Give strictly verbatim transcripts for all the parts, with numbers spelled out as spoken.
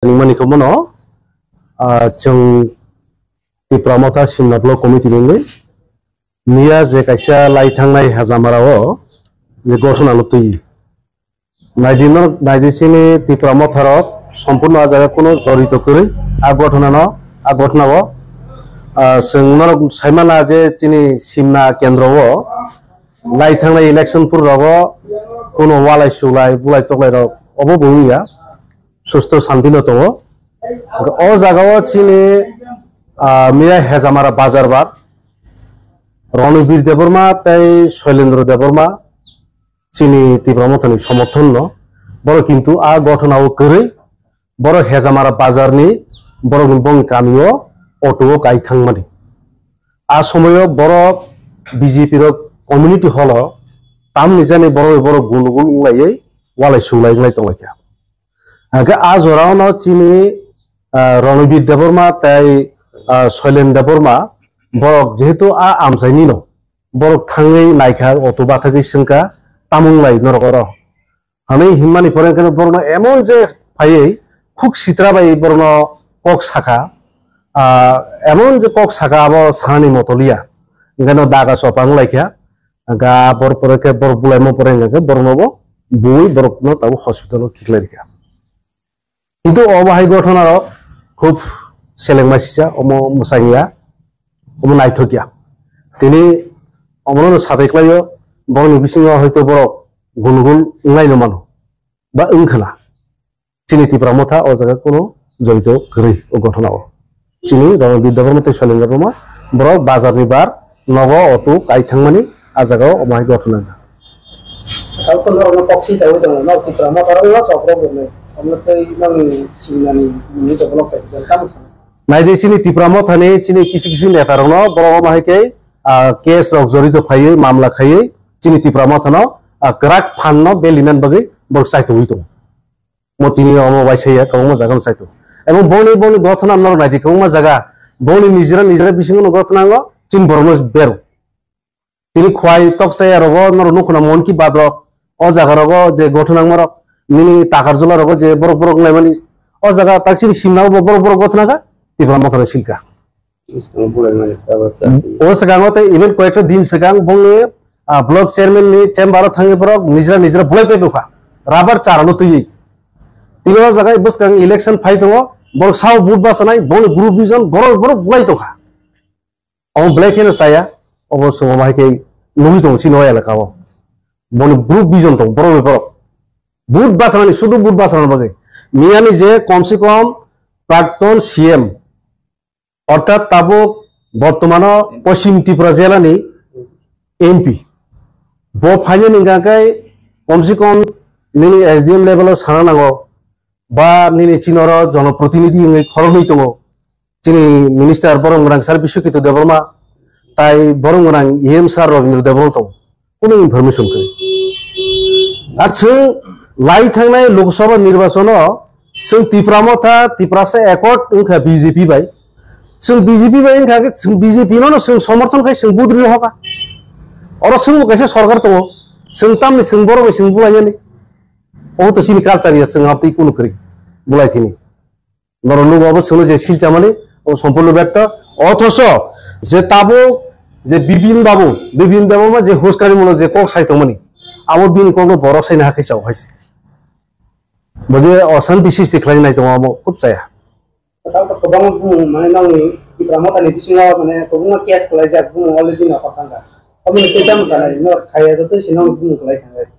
Ningmani komono, ah, chwng Tipra Motha Simna Block Committee ni wngwi miya je kaisa lai thangnai Hejamara o je gothona no twi. Naidi norok, naidi chini Tipra Motha rok sompurno a jaga kuno jorito kwrwi a gothona no, a gothona o, ah, chwng norok saimana je chini Simna kendro o lai thangnai election pur rogo kuno walai sulai bulai toklai rok obo bo wngya, susto santino tongo. O jaga o chini, ah, miya Hejamara bazar bar Ronibir Debbarma tei Soilendra Debbarma chini Tipra Mothani somorthon no, borok kintu a gothona o kwrwi borok Hejamara bazar ni borok ni bong kami o auto o kai thangmani. A somoyo borok B J P rok community hall o tamni jani borok bai borok gundugul wnglaiwi walai sulai wnglai tonglaikha. Hake a jora o no chini, ah, Ronibir Debbarma tei, ah, Soilen Debbarma borok jehetu a amchaini no borok thangwi naikha auto bathagwi swngkha tamung lai norok oro. Hwnwi himmani pore hwnkhe borokno emon je phaiwi khuk sitra bai borokno kok sakha, ah, emon je kok sakha abo sanani motoliya. Hwnkhe no daga chopa wnglaikha, ga bor pore khe borok bulaima pore hwnkhe borokno bo buwi borokno tabuk hospital o khiklai rikha. Kintu obo hai gothona rok khub selengma sisa, omo mwsangya, omo naithokya. Tini omono satai khlaio, borokni bisingo hoito borok gunugul wnglaino mano ba wngkhana. Chini Tipra Motha o jaga kuno jorito kwrwi o gothona o. Chini Ronibir Debbarma tei Soilendra Debbarma borok bazar ni bar nogo auto kai thangmani a jaga o omo hai gothona wngkha. Tamo kok si taiwi tongo, nok Tipra Motha rok no chok rok bo nai. Omo tei nokni singnani muni to block kaisa tamo sana. Naidi chini Tipra Motha ni chini kisu kisu neta rok no borok omo hai khe, ah, case rok jorito khaiwi mamla khaiwi chini Tipra Motha no, ah, kwrak phan no beli nan bagwi borok chaitogwi tongo. Mo tini omo waisa ya kwbangma jaga no saito. Ebong boni, boni gothona norok naidi kwbangma jaga. Boni nijera, nijera bisingo no gothona ango, chini borok no beru. Tini khwai toksa ya rogo norok nukhuna Mon Ki Baat rok. O jaga rogo je gothona angma rok, nini takar jula rogo je borok borok nai mani. O jaga tak chini simna bo borok borok gothona kha, Tipra Motha no silka. Bwskang bulai mani tabuk chati. O swkango tei even koyekta din swkang bongni, ah, block chairman ni chamber o thangwi borok nijra nijra bulai pai bwkha. Rubber chara no twiwi. Tini o jaga bwskang election phai tongo, borok sao vote bachanai, bongni group vision, borok, borok bulai tongkha. Omo belai kheno chaya, obo chwng omo hai khe nugwi tongo chini o elaka o. Boni group vision tongo, borok bai borok. Vote bachanani, sudu vote bachanani bagwi. Miyani je komse kom prakton C M, Orthat tabuk bortomano Poschim Tripura jelani M P. Bo phainani hwnkha khe komse kom nini S D M level o sana nango, ba nini chini oro jonoprotinidhi wngwi khoroknwi tongo. Chini minister borom gwnang sir Biswakito Debbarma, tai borom gwnang E M sir Rabindra Debbarma tongo. Kuno information kwrwi. Ar chwng lai thangnai Lok Sabha nirbachon o chwng Tipra Motha, Tiprasa Accord wngkha B J P bai. Chwng B J P bai wngkha khe chwng B J P no no chwng somorthon khai chwng vote rwna hoka. Oro chwngbo kaisa sorkar tongo. Chwng tamni chwng borok bai chwng bulainani. Obo to chini culture ya chwng abtwi kuno kwrwi bulai thini. Norok nugo obo chwngno je sil chamani, obo sompurno berto. Othocho je tabuk je Bipin babu, Bipin Debbarma je huskani muno je kok sai tongmani, abo bini kokno borok saina hakhe chao hai se. Bo je oshanti sristi khlaina nai tongo, abo khub chaya. Tamo to kwbangma bumung, mane, nokni Tipra Mothani bisingo, mane, kwbangma case khlaijak bumung already no kok thangkha. Omo ni tei tamo sanai, no khaiya joto se nokni bumung khlai thangkha.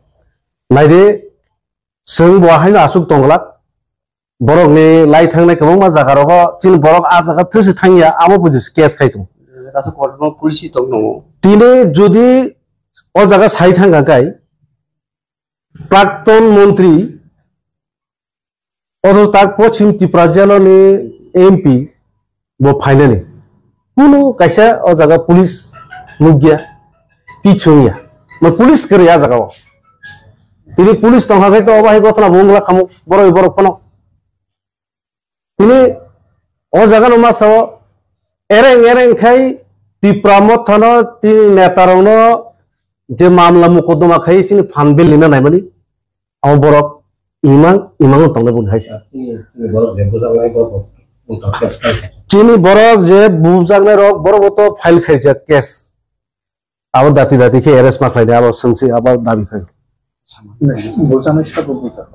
Naidi, chwng bo haino aswk tongglak. Borokni lai thangnai kwbangma jaga rogo chini borok a jaga thwsi thangya, amo pudi case khai tongo. Kaisa kotorma policy tong tongo. Tini jodi o jaga sai thangkha kai, prakton montri, othocho tak Poschim Tripura jeloni M P, bo phainani. Kunu kaisa o jaga police nukya, kichungya. Ma police kwrwi a jaga o. Tini police tongkha khai to obo hai gothona bo wngla khamu borok borok phano. Tini o jaga no ma sao ereng ereng khai Tipra Mothano tini neta rokno je mamla mokodoma khai chini phan bel nina naimani. Amo borok imang, imang tongnai boni hai se. Chini borok je bujaknai rok, borok bo to file khaijak case. Abo dati dati khe arrest ma khlainai, abo swngsi abo dabi khai. Bujaknai sabo bujak.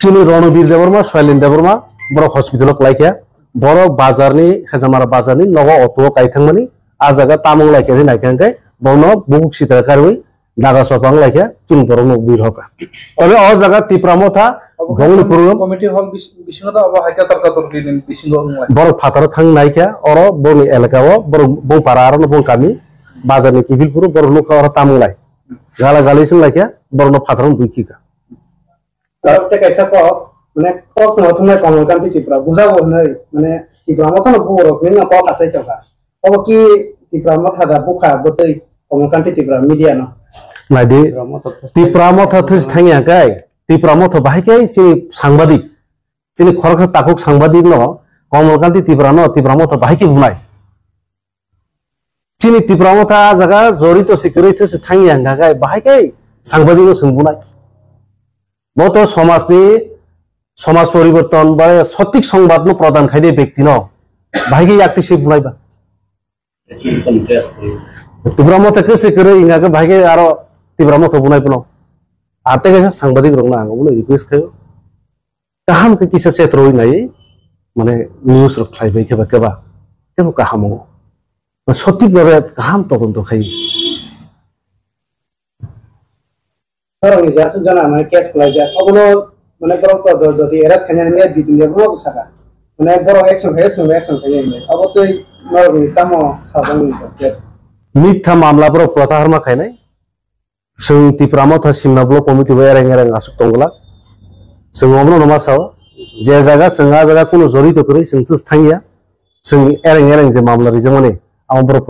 Chini Ronobir Debbarma, Soilin Debbarma, borok hospital o klaikha. Borok bazar ni, Hejamara bazar ni nogo auto o kai thangmani, a jaga tamung laikha hinwi naikha hwnkhe, bono bubuk sitra karwi daga sopang laikha, chini borok no ugwi rokha. Tole o jaga Tipra Motha, Obo bongni khe program. Committee hall bis-, bisingo da obo hai kator kator bini bisingo wnglai. Borok phataro thang naikha, oro bongni elaka o, borok bong para aro no bong kami, bazar ni kibil puro borok nukha oro tamung lai. Gala gali sing laikha, borok no phataro no bui khika. Aro tei kaisa kok, mane kok no thumnai Kamal Kanti Tripura, bujago hwnwi, mane Tripura Motha no buborok ni no kok achai tongkha. Obo ki Tipra Motha da bukha bwtwi Kamal Kanti Tripura media no? Naidi, Tipra Motha thwis thangya kai, Tipra Motha bahai kai chini sangbadik, chini khoroksa takhuk sangbadik no Kamal Kanti Tripura no Tipra Motha bahai khe bunai. Chini Tipra Motha a jaga jorito se kwrwi thwis thangya hwnkha kai bahai kai sangbadik no swng bunai. Bo to somajni, somaj poriborton ba sothik songbat no prodan khainai bekti no bahai khe yakti se bunai ba. Tipra Motha kwse kwrwi wngkha khe bahai khe aro Tipra Motha bunai phano. Ar tei kaisa sangbadik rokno ang obono request khaio. Kaham khe kisa chetroi nai mane news rok khlai bai khe ba keba tebo kaham wngo. Sothik babe kaham todonto khai. Borokni je aswk jona mane case khlaijak, obono mane borok to do-, jodi arrest khainani mane bidin de bono bwsaka. Mane borok action khaio, chwngno action khainai hinwi. Obo tei norokni tamo sajagni case. Mitha mamla borok protahar ma khainai. Chwng Tipra Motha Simna Block Committee bai ereng ereng aswk tongwlak. Chwng obono ma sao. Je jaga chwng a jaga kuno jorito kwrwi chwng thangya. Chwng ereng ereng je mamla rijakmani, amo borok